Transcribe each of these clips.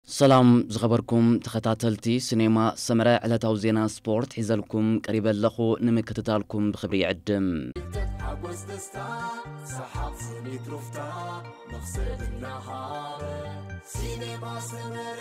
ሰላም ዝኸበርኩም ተኸታተልቲ ሲኔማ ሰመረ፣ ዕለታዊ ዜና ስፖርት ሒዘልኩም ቀሪበ ኣለኹ። ንምክትታልኩም ብኽብሪ ይዕድም። ሓጎስ ደስታ፣ ሰሓቕ ስኒት ሩፍታ፣ መኽሰብ እናሃረ፣ ሲኔማ ሰመረ።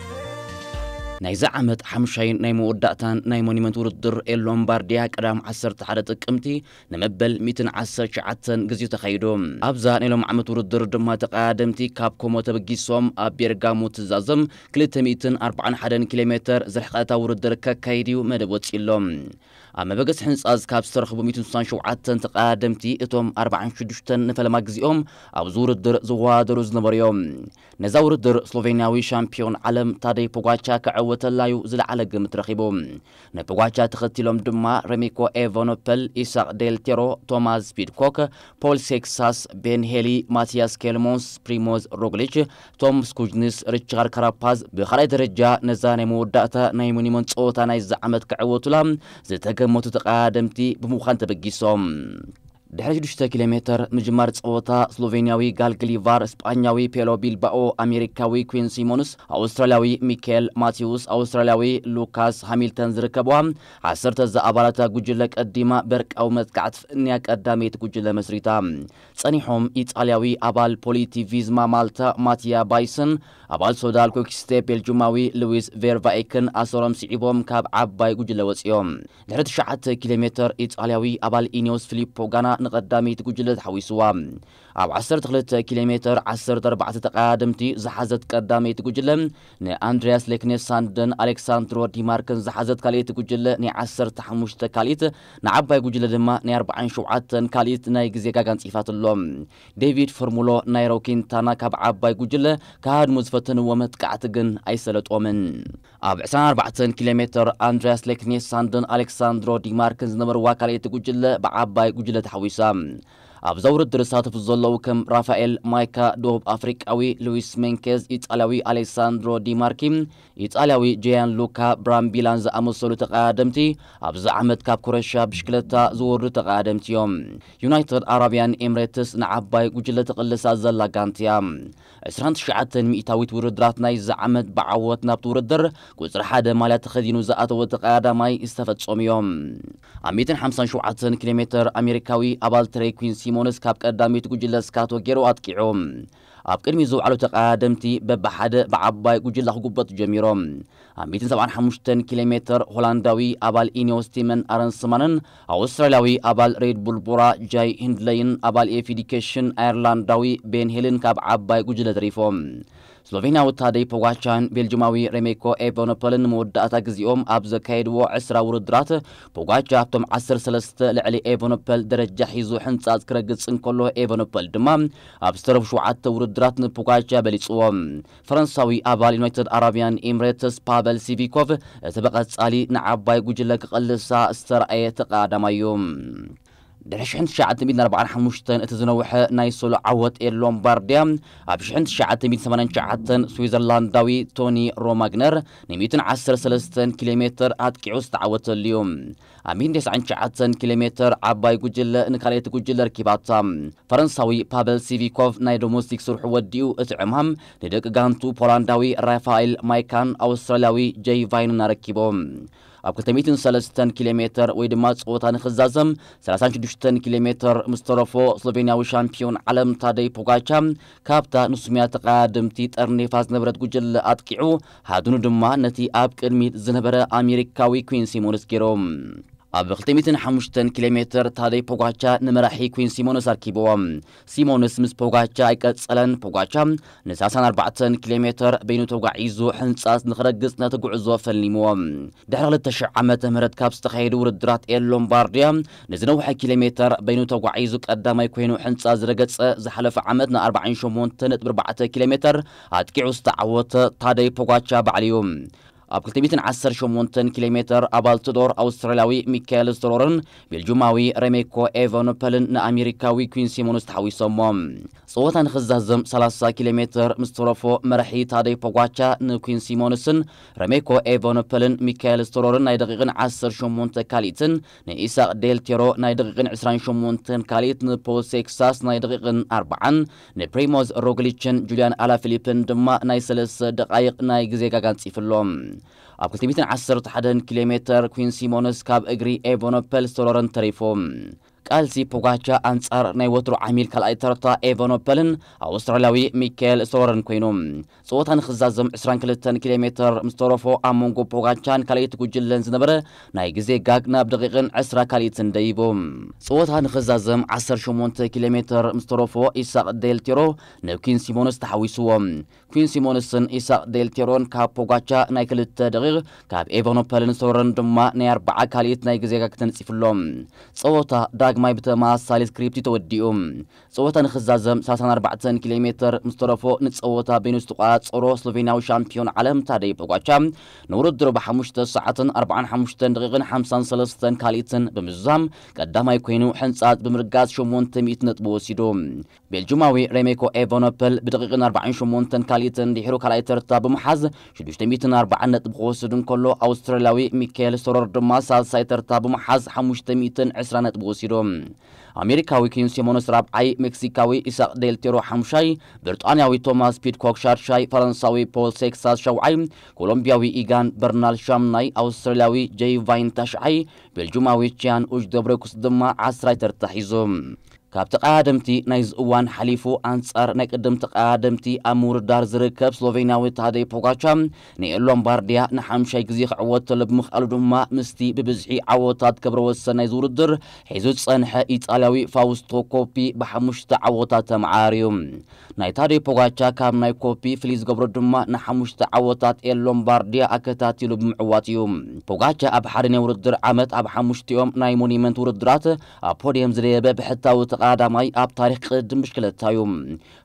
ናይዚ ዓመት ሓሙሻይ ናይ መወዳእታን ናይ ሞኒመንት ውድድር ኤል ሎምባርዲያ ቀዳም ዓሰርተ ሓደ ጥቅምቲ ንመበል ሚእትን ዓሰርተ ትሽዓተን ግዜኡ ተኻይዱ። ኣብዛ ናይ ሎም ዓመት ውድድር ድማ ተቐዳደምቲ ካብ ኮሞ ተበጊሶም ኣብ ቤርጋሞ ትዛዘም ክልተ ሚእትን ኣርባዓን ሓደን ኪሎ ሜተር ዝርሕቐታ ውድድር ከካይድ እዩ መደብ ወፂእሎም። ኣብ መበገሲ ሕንፃዝ ካብ ዝተረኽቡ ሚእትን ስሳን ሸውዓተን ተቐዳደምቲ እቶም ኣርባዓን ሽዱሽተን ንፈለማ ግዜኦም ኣብዚ ውድድር ዝወዳደሩ ዝነበሩ እዮም። ነዛ ውድድር ስሎቬንያዊ ሻምፒዮን ዓለም ታደይ ፖጋቻ ክዕወተላ እዩ ዝለዓለ ግምት ረኺቡ። ንፖጋቻ ተኸቲሎም ድማ ረሚኮ ኤቨኖፐል፣ ኢሳቅ ዴል ቴሮ፣ ቶማስ ፒድኮክ፣ ፖል ሴክሳስ፣ ቤን ሄሊ፣ ማቲያስ ኬልሞንስ፣ ፕሪሞዝ ሮግሊች፣ ቶም ስኩጅኒስ፣ ሪቻርድ ካራፓዝ ብኻልኣይ ደረጃ ነዛ ናይ መወዳእታ ናይ ሞኒመንት ጸወታ ናይዚ ዓመት ክዕወቱላ ዝተገመቱ ተቐዳደምቲ ብምዃን ተበጊሶም። ድሕሪ ሽዱሽተ ኪሎ ሜተር ምጅማር ጸወታ፣ ስሎቬንያዊ ጋል ግሊቫር፣ ስጳኛዊ ፔሎ ቢልባኦ፣ ኣሜሪካዊ ኩዊን ሲሞንስ፣ ኣውስትራልያዊ ሚካኤል ማቲውስ፣ ኣውስትራልያዊ ሉካስ ሃሚልተን ዝርከብዋ ዓሰርተ ዝኣባላታ ጉጅለ ቀዲማ በርቃዊ መጥቃዕቲ ፍንያ ቀዳመይቲ ጉጅለ መስሪታ። ጸኒሖም ኢጣልያዊ ኣባል ፖሊቲ ቪዝማ ማልታ ማቲያ ባይስን ኣባል ሶዳል ኮክስቴ ቤልጁማዊ ሉዊስ ቬርቫይክን ኣሰሮም ስዒቦም ካብ ዓባይ ጉጅለ ወጺኦም። ድሕሪ ትሽዓተ ኪሎ ሜተር ኢጣልያዊ ኣባል ኢኒዮስ ፊሊፖ ጋና ንቐዳመይቲ ጉጅለ ተሓዊስዋ። ኣብ ዓሰርተ ክልተ ኪሎ ሜተር ዓሰርተ ኣርባዕተ ተቐዳደምቲ ዝሓዘት ቀዳመይቲ ጉጅለ ንኣንድሪያስ ሌክኔሳንደን ኣሌክሳንድሮ ዲማርክን ዝሓዘት ካልኣይቲ ጉጅለ ናይ ዓሰርተ ሓሙሽተ ካልኢት ንዓባይ ጉጅለ ድማ ናይ ኣርባዓን ሸውዓተን ካልኢት ናይ ግዜ ጋጋ ኣንጺፋትሎም። ዴቪድ ፎርሙሎ ናይሮ ኪንታና ካብ ዓባይ ጉጅለ ክሃድሙ ዝፈተንዎ መጥቃዕቲ ግን ኣይሰለጦምን። ኣብ ዕስራን ኣርባዕተን ኪሎ ሜተር ኣንድሪያስ ሌክኔሳንደን ኣሌክሳንድሮ ዲማርክን ዝነበርዋ ካልኣይቲ ጉጅለ ብዓባይ ጉጅለ ተሓዊሳ። ኣብዛ ውድድር ዝሳተፉ ዘለዉ ከም ራፋኤል ማይካ ደቡብ ኣፍሪቃዊ፣ ሉዊስ ሜንኬዝ ኢጣልያዊ፣ ኣሌሳንድሮ ዲማርኪ ኢጣልያዊ፣ ጂያን ሉካ ብራምቢላን ዝኣመሰሉ ተቐዳደምቲ ኣብዚ ዓመት ካብ ኩረሻ ብሽክለታ ዝወርዱ ተቐዳደምቲ እዮም። ዩናይትድ ኣረብያን ኤምሬትስ ንዓባይ ጉጅለ ትቕልሳ ዘላ ጋንታ እያ። ዕስራን ትሽዓተን ሚእታዊት ውድድራት ናይዚ ዓመት ብዓወት ናብቲ ውድድር ቁጽሪ ሓደ ማልያ ተኸዲኑ ዝኣተወ ተቐዳዳማይ ዝተፈጸሙ እዮም። ኣብ ሚእትን ሓምሳን ሸውዓተን ኪሎ ሜተር ኣሜሪካዊ ኣባል ትሬይ ኩዊን ሲሞንስ ካብ ቀዳመይቲ ጉጅለ ስካቶ ገይሩ ኣጥቂዑ። ኣብ ቅድሚ ዝውዓሉ ተቐዳደምቲ በብሓደ ብዓባይ ጉጅለ ክጉበጡ ጀሚሮም። ኣብ ሚእትን ሰብዓን ሓሙሽተን ኪሎ ሜተር ሆላንዳዊ ኣባል ኢኒዮስ ቲመን ኣረንስማንን ኣውስትራልያዊ ኣባል ሬድ ቡል ቦራ ጃይ ሂንድለይን ኣባል ኤፍ ዲ ኬሽን ኣየርላንዳዊ ቤን ሄልን ካብ ዓባይ ጉጅለ ተሪፎም። ስሎቬንያዊ ታደይ ፖጋቻን ቤልጅማዊ ሬሜኮ ኤቨኖፐልን ንመወዳእታ ግዜኦም ኣብ ዘካየድዎ ዕስራ ውድድራት፣ ፖጋቻ ኣብቶም ዓሰርተ ሰለስተ ልዕሊ ኤቨኖፐል ደረጃ ሒዙ ሕንጻጽ ክረግጽ እንከሎ፣ ኤቨኖፐል ድማ ኣብ ዝተረፉ ሸውዓተ ውድድራት ንፖጋቻ በሊጽዎ። ፈረንሳዊ ኣባል ዩናይትድ ኣረብያን ኤምሬትስ ፓቨል ሲቪኮቭ እቲ ብቐጻሊ ንዓባይ ጉጅለ ክቐልሳ ዝተራእየ ተቐዳዳማይ እዩ። ድሕሪ ሽሕን ትሽዓተ ሚእትን ኣርባዓን ሓሙሽተን እቲ ዝነውሐ ናይ ሶሎ ዓወት ኤል ሎምባርዲያ፣ ኣብ ሽሕን ትሽዓተ ሚእትን ሰማንያን ትሽዓተን ስዊዘርላንዳዊ ቶኒ ሮማግነር ን ሚእትን ዓሰርተ ሰለስተን ኪሎ ሜተር ኣጥቂዑ ዝተዓወተሉ እዩ። ኣብ ሚእትን ተስዓን ትሽዓተን ኪሎ ሜተር ዓባይ ጉጅለ ንካልኣይቲ ጉጅለ ርኪባታ። ፈረንሳዊ ፓቨል ሲቪኮቭ ናይ ዶሞስቲክ ስርሑ ወዲኡ፣ እቲ ዕማም ንደቂ ጋንቱ ፖላንዳዊ ራፋኤል ማይካን ኣውስትራልያዊ ጀይ ቫይንን ኣረኪቦም። ኣብ ክልተ ሚእትን ሰለስተን ኪሎ ሜተር ወይ ድማ ጸወታ ንኽዛዘም ሰላሳን ሽዱሽተን ኪሎ ሜተር ምስ ተረፎ፣ ስሎቬንያዊ ሻምፒዮን ዓለም ታደይ ፖጋቻ ካብታ ንሱምያ ተቐዳደምቲ ጠርኒፋ ዝነበረት ጉጅለ ኣጥቂዑ፣ ሃድኑ ድማ ነቲ ኣብ ቅድሚት ዝነበረ ኣሜሪካዊ ኩዊን ሲሞንስ ገይሮም። ኣብ ክልተ ሚእትን ሓሙሽተን ኪሎ ሜተር ታደይ ፖጋቻ ንመራሒ ኩዊን ሲሞንስ ኣርኪብዎ። ሲሞንስ ምስ ፖጋቻ ኣይቀጸለን። ፖጋቻ ንሰላሳን ኣርባዕተን ኪሎ ሜተር በይኑ ተጓዒዙ ሕንጻጽ ንኽረግጽ ነቲ ጉዕዞ ፈልኒምዎ። ድሕሪ ክልተ ሽሕ ዓመተ ምህረት ካብ ዝተኻየዱ ውድድራት ኤል ሎምባርዲያ ንዝነውሐ ኪሎ ሜተር በይኑ ተጓዒዙ ቀዳማይ ኮይኑ ሕንጻጽ ዝረገጸ ዝሓለፈ ዓመት ን ኣርባዓን ሸሞንተን ነጥቢ ኣርባዕተ ኪሎ ሜተር ኣጥቂዑ ዝተዓወተ ታደይ ፖጋቻ ባዕሉ እዩ። ኣብ ክልተ ሚእትን ዓሰርተ ሸሞንተን ኪሎ ሜትር ኣባል ትዶር ኣውስትራልያዊ ሚካኤል ስተሮርን ቤልጁማዊ ሬሜኮ ኤቨኖፐልን ንኣሜሪካዊ ኩዊን ሲሞንስ ተሓዊሶሞ። ጸወታ ንኽዛዘም ሰላሳ ኪሎ ሜትር ምስ ተረፎ መራሒ ታደይ ፖጓቻ ንኩዊን ሲሞንስን ሬሜኮ ኤቨኖፐልን ሚካኤል ስተሮርን ናይ ደቂቕን ዓሰርተ ሸሞንተ ካልኢትን ንኢሳቕ ዴል ቴሮ ናይ ደቂቕን ዕስራን ሸሞንተን ካልኢት ንፖል ሴክሳስ ናይ ደቂቕን ኣርባዓን ንፕሪሞዝ ሮግሊችን ጁልያን ኣላፊሊፕን ድማ ናይ ሰለስተ ደቓይቕ ናይ ግዜ ጋጋ ኣንጺፍሎም። ኣብ ክልተ ሚእትን ዓሰርተ ሓደን ኪሎ ሜትር ኩዊን ሲሞንስ ካብ እግሪ ኤቨኖፐል ስተሮርን ተሪፎም። ቃልሲ ፖጋቻ ኣንጻር ናይ ወትሩ ዓሚል ካልኣይ ተርታ ኤቨኖፐልን ኣውስትራልያዊ ሚካኤል ስተሮርን ኮይኑ፣ ጸወታ ንኽዛዘም ዕስራን ክልተን ኪሎ ሜትር ምስ ተረፎ ኣብ መንጎ ፖጋቻን ካልኣይቲ ጉጅለን ዝነበረ ናይ ግዜ ጋግ ናብ ደቂቕን ዕስራ ካልኢትን ደይቡ። ጸወታ ንኽዛዘም ዓሰርተ ሸሞንተ ኪሎ ሜትር ምስ ተረፎ ኢሳቕ ዴል ቴሮ ንኩዊን ሲሞንስ ተሓዊስዎ። ኩዊን ሲሞንስን ኢሳቕ ዴል ቴሮን ካብ ፖጋቻ ናይ ክልተ ደቂቕ፣ ካብ ኤቨኖፐልን ስተሮርን ድማ ናይ ኣርባዓ ካልኢት ናይ ግዜ ጋግ ተንጺፍሎም። ጸወታ ዳግማይ ብተመሳሳሊ ስክሪፕት ተወዲኡ። ጸወታ ንኽዛዘም ሰላሳን ኣርባዕተን ኪሎ ሜትር ምስ ተረፎ ንጸወታ በይኑ ዝተቋጸሮ ስሎቬንያዊ ሻምፒዮን ዓለም ታደይ ፖጋቻ ንውድድሩ ብሓሙሽተ ሰዓትን ኣርባዓን ሓሙሽተን ደቂቕን ሓምሳን ሰለስተን ካልኢትን ብምዝዛም ቀዳማይ ኮይኑ ሕንጻጽ ብምርጋጽ ሸሞንተ ሚእቲ ነጥቢ ወሲዱ። ቤልጁማዊ ሬሜኮ ኤቨኖፐል ብደቂቕን ኣርባዓን ሸሞንተን ካልኢትን ድሕሩ ካልኣይ ተርታ ብምሓዝ ሽዱሽተ ሚእትን ኣርባዓን ነጥቢ ክወስድ እንከሎ ኣውስትራልያዊ ሚካኤል ስተሮር ድማ ሳልሳይ ተርታ ብምሓዝ ሓሙሽተ ሚእትን ዕስራ ነጥቢ ወሲዱ። ኣሜሪካዊ ኩዊን ሲሞንስ ራብዓይ፣ ሜክሲካዊ ኢሳቕ ዴል ቴሮ ሓሙሻይ፣ ብሪጣንያዊ ቶማስ ፒድኮክ ሻድሻይ፣ ፈረንሳዊ ፖል ሴክሳስ ሸውዓይ፣ ኮሎምቢያዊ ኢጋን በርናል ሻምናይ፣ ኣውስትራልያዊ ጄይ ቫይን ታሽዓይ፣ ቤልጁማዊ ቺያን ኡጅ ዶብሬኩስ ድማ ዓስራይ ተርታ ሒዙ። ካብ ተቐዳደምቲ ናይዚ እዋን ሓሊፉ ኣንጻር ናይ ቅድም ተቐዳደምቲ ኣብ ምውድዳር ዝርከብ ስሎቬንያዊ ታደይ ፖጋቻ ንኤል ሎምባርዲያ ንሓምሻይ ግዜ ክዕወተሉ ብምኽኣሉ ድማ ምስቲ ብብዝሒ ዓወታት ክብረ ወሰን ናይዚ ውድድር ሒዙ ዝጸንሐ ኢጣልያዊ ፋውስቶ ኮፒ ብሓሙሽተ ዓወታት ተመዓራርዩ። ናይ ታደይ ፖጋቻ ካብ ናይ ኮፒ ፍልይ ዝገብሮ ድማ ንሓሙሽተ ዓወታት ኤል ሎምባርዲያ ኣከታቲሉ ብምዕዋት እዩ። ፖጋቻ ኣብ ሓደ ናይ ውድድር ዓመት ኣብ ሓሙሽቲኦም ናይ ሞኒመንት ውድድራት ኣብ ፖድየም ዝደየበ ብሕታዊ ተቐዳዳማይ ኣብ ታሪኽ ቅድድም ብሽክለታ እዩ።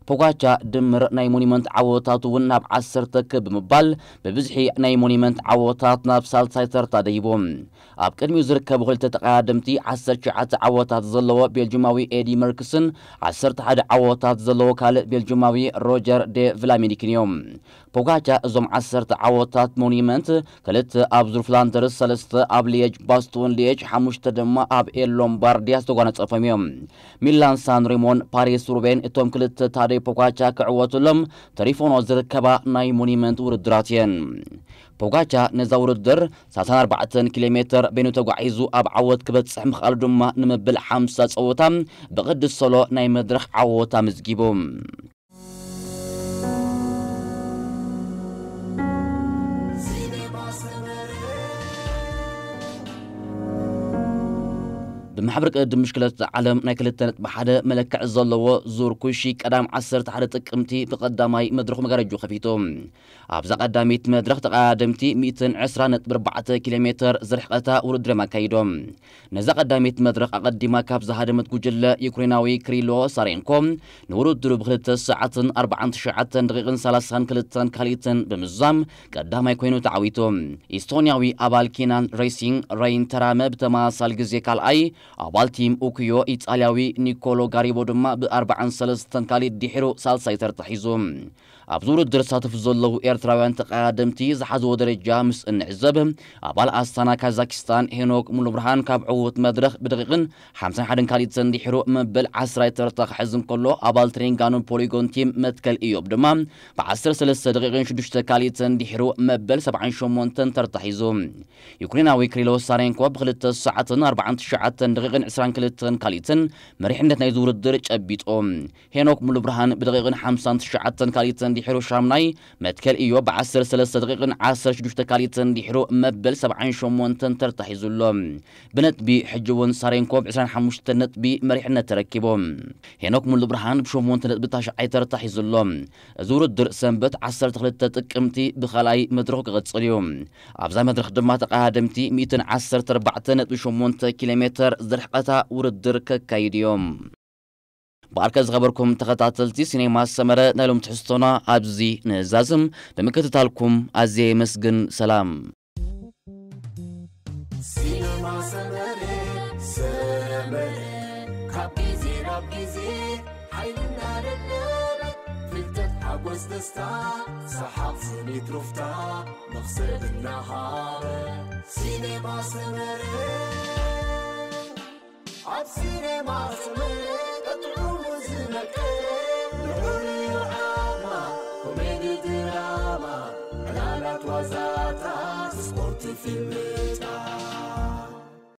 ፖጋቻ ድምር ናይ ሞኒመንት ዓወታቱ እውን ናብ ዓሰርተ ክብ ብምባል ብብዝሒ ናይ ሞኒመንት ዓወታት ናብ ሳልሳይ ተርታ ደይቡ። ኣብ ቅድሚኡ ዝርከቡ ክልተ ተቐዳደምቲ ዓሰርተ ትሽዓተ ዓወታት ዘለዎ ቤልጁማዊ ኤዲ መርክስን ዓሰርተ ሓደ ዓወታት ዘለዎ ካልእ ቤልጁማዊ ሮጀር ዴ ቭላሚኒክን እዮም። ፖጋቻ እዞም ዓሰርተ ዓወታት ሞኒመንት፣ ክልተ ኣብ ዙር ፍላንደርስ፣ ሰለስተ ኣብ ሊየጅ ባስቶን ሊየጅ፣ ሓሙሽተ ድማ ኣብ ኤል ሎምባርዲያ ዝተጓነጸፎም እዮም። ሚላን ሳን ሬሞን፣ ፓሪስ ሩቤን እቶም ክልተ ታደይ ፖጋቻ ክዕወቱሎም ተሪፎኖ ዝርከባ ናይ ሞኒመንት ውድድራት እየን። ፖጋቻ ነዛ ውድድር ሰላሳን ኣርባዕተን ኪሎ ሜትር በይኑ ተጓዒዙ ኣብ ዓወት ክበጽሕ ምኽኣሉ ድማ ንመበል ሓምሳ ጸወታ ብቕዲ ሶሎ ናይ መድረኽ ዓወት ኣመዝጊቡ። ብማሕበር ቅድድም ብሽክለታ ዓለም ናይ ክልተ ነጥቢ ሓደ መለክዒ ዘለዎ ዙር ኩሺ ቀዳም ዓሰርተ ሓደ ጥቅምቲ ብቐዳማይ መድረኹ መጋረጃ ከፊቱ። ኣብዛ ቀዳሚት መድረኽ ተቐዳደምቲ ሚእትን ዕስራን ነጥቢ ኣርባዕተ ኪሎ ሜትር ዝርሕቐታ ውድድር እዮም ኣካይዶም። ነዛ ቀዳሚት መድረኽ ኣቐዲማ ካብ ዝሃደመት ጉጅለ ዩክሬናዊ ክሪሎ ሳሬንኮ ንውድድሩ ብክልተ ሰዓትን ኣርባዓን ትሽዓተን ደቂቕን ሰላሳን ክልተን ካልኢትን ብምዝዛም ቀዳማይ ኮይኑ ተዓዊቱ። ኢስቶንያዊ ኣባል ኪናን ሬሲንግ ሬይን ተራመ ብተመሳሳሊ ግዜ ካልኣይ፣ ኣባል ቲም ኡክዮ ኢጣልያዊ ኒኮሎ ጋሪቦ ድማ ብኣርባዓን ሰለስተን ካልኢት ድሒሩ ሳልሳይ ተርታ ሒዙ። ኣብዚ ውድድር ዝሳተፉ ዘለዉ ኤርትራውያን ተቐዳደምቲ ዝሓዝዎ ደረጃ ምስ እንዕዘብ፣ ኣባል ኣስታና ካዛኪስታን ሄኖክ ሙሉብርሃን ካብ ዕዉት መድረኽ ብደቂቕን ሓምሳን ሓደን ካልኢትን ድሒሩ መበል ዓስራይ ተርታ ክሕዝ እንከሎ፣ ኣባል ትሬንጋኑ ፖሊጎን ቲም መትከል ኢዮብ ድማ ብዓሰርተ ሰለስተ ደቂቕን ሽዱሽተ ካልኢትን ድሒሩ መበል ሰብዓን ሸሞንተን ተርታ ሒዙ። ዩክሬናዊ ክሪሎ ሳሬንኮ ብክልተ ሰዓትን ኣርባዓን ትሽዓተን ደቂቕን ዕስራን ክልተን ካልኢትን መሪሕነት ናይዚ ውድድር ጨቢጡ። ሄኖክ ሙሉብርሃን ብደቂቕን ሓምሳን ትሽዓተን ካልኢትን ድሒሩ ሻምናይ፣ መትከል ኢዮብ ብዓሰርተ ሰለስተ ደቂቕን ዓሰርተ ሽዱሽተ ካልኢትን ድሒሩ መበል ሰብዓን ሸሞንተን ተርታ ሒዙ ኣሎ። ብነጥቢ ሕጂ እውን ሳሬንኮ ብዕስራን ሓሙሽተን ነጥቢ መሪሕነት ተረኪቡ። ሄኖክ ሙሉብርሃን ብሸሞንተ ነጥቢ ታሽዓይ ተርታ ሒዙ ኣሎ። እዚ ውድድር ሰንበት ዓሰርተ ክልተ ጥቅምቲ ብኻልኣይ መድረኹ ክቕጽል እዩ። ኣብዛ መድረኽ ድማ ተቐዳደምቲ ሚእትን ዓሰርተ ኣርባዕተ ነጥቢ ሸሞንተ ኪሎ ሜትር ዝርሕቐታ ውድድር ከካይዱ እዮም። ብኣርከ ዝኸበርኩም ተኸታተልቲ ሲኔማ ሰመረ፣ ናይ ሎም ትሕዝቶና ኣብዚ ንዛዝም። ብምክትታልኩም ኣዝየ የመስግን። ሰላም። ሲነማ ሰመረ ሰመረ ካብ ግዜ ናብ ግዜ ሓይልና ደለበ ፍልጠት ሓጎስ ደስታ ሰሓቕ ስኒት ሩፍታ መኽሰብ እናሃበ ሲነማ ሰመረ ኣብ ሲነማ ሰመረ ቀጥዑ ዝመቀ ልዑል ዓማ ኮሜዲ ድራማ ዕላላት ዋዛታት ስፖርት ፊልምታት